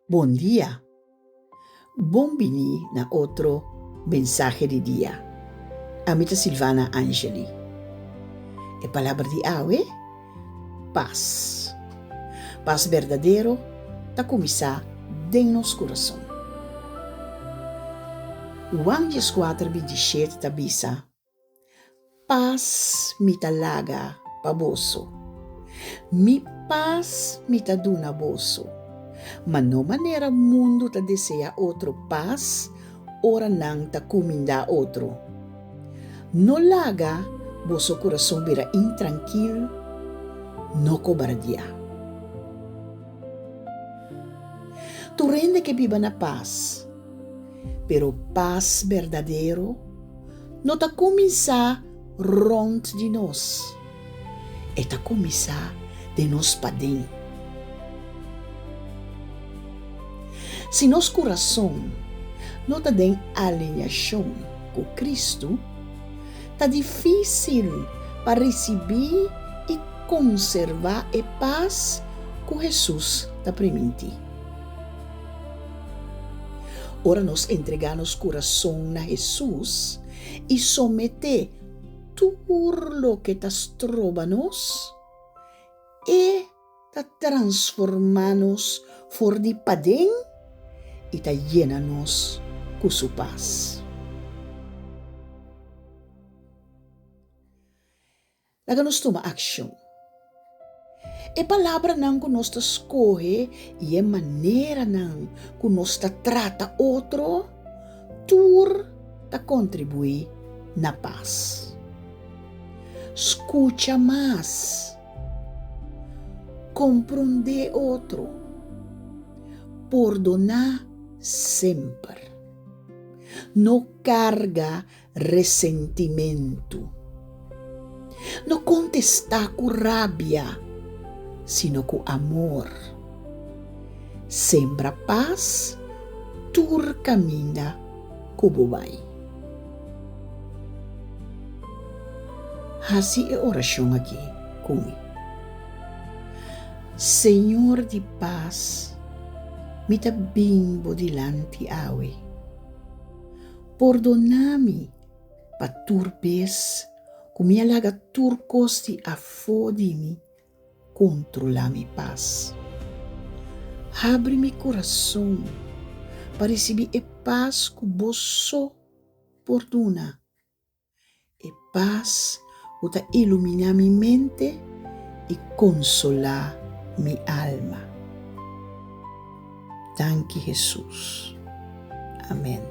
Bon dia! Bon bini na otro Mensahe di Dia. Ami ta Silvana Angeli. E palabra di awe, Pas. Pas berdadero ta kuminsá den nos kurason. Juan dieskuater bintishete ta bisa, Pas mi ta laga pa boso. Mi pas mi ta duna boso. Ma no manera mundu ta deseá otro pas ora nan ta kumindá otro. No laga boso kurason bira intrankil, no kobardiá. Tur hende ke biba na pas, pero pas berdadero no ta kuminsá rònt di nos, e ta kuminsá den nos paden. Si nos kurason no ta den alineashon ku Kristu, ta difísil pa risibí i konservá e pas ku Hesus ta primintí. Ora nos entregá nos kurason na Hesus i someté tur loke ta stroba nos, e ta transformá nos for di paden i ta yena nos ku su pas. Laga nos tuma akshon. E palabranan ku nos ta skohe i e maneranan ku nos ta trata otro, tur ta kontribuí na pas. Skucha mas. Komprondé otro. Pordoná semper. No karga resentimentu. No kontestá ku rabia, sino ku amor. Sembra pas tur kaminda ku bo bai. Hasi e orashon akí ku mi. Señor di pas, mi ta bin bo dilanti awe. Pordoná mi pa tur bes ku mi a laga tur kos di afó di mi kontrolá mi pas. Habri mi kurason pa risibí e pas ku bo so por duna. E pas ku ta iluminá mi mente i konsolá mi alma. Danki Hesus. Amen.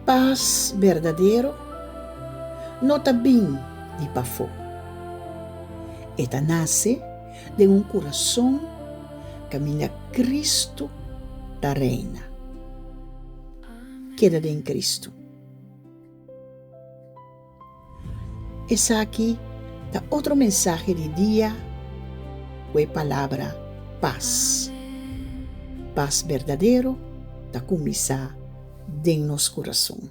Pas berdadero no ta bin di pafó. E ta nase den un kurason kaminda Kristu ta reina. Keda den Kristu. Esaki ta otro mensahe di dia ku e palabra pas. Pas berdadero ta kuminsá den nos kurason.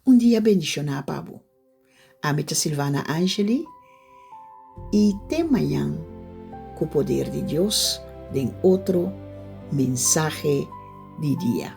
Un dia bendishoná pa bo. Ami ta Silvana Angeli y te mañan cu poder di Dios den otro Mensahe di Dia.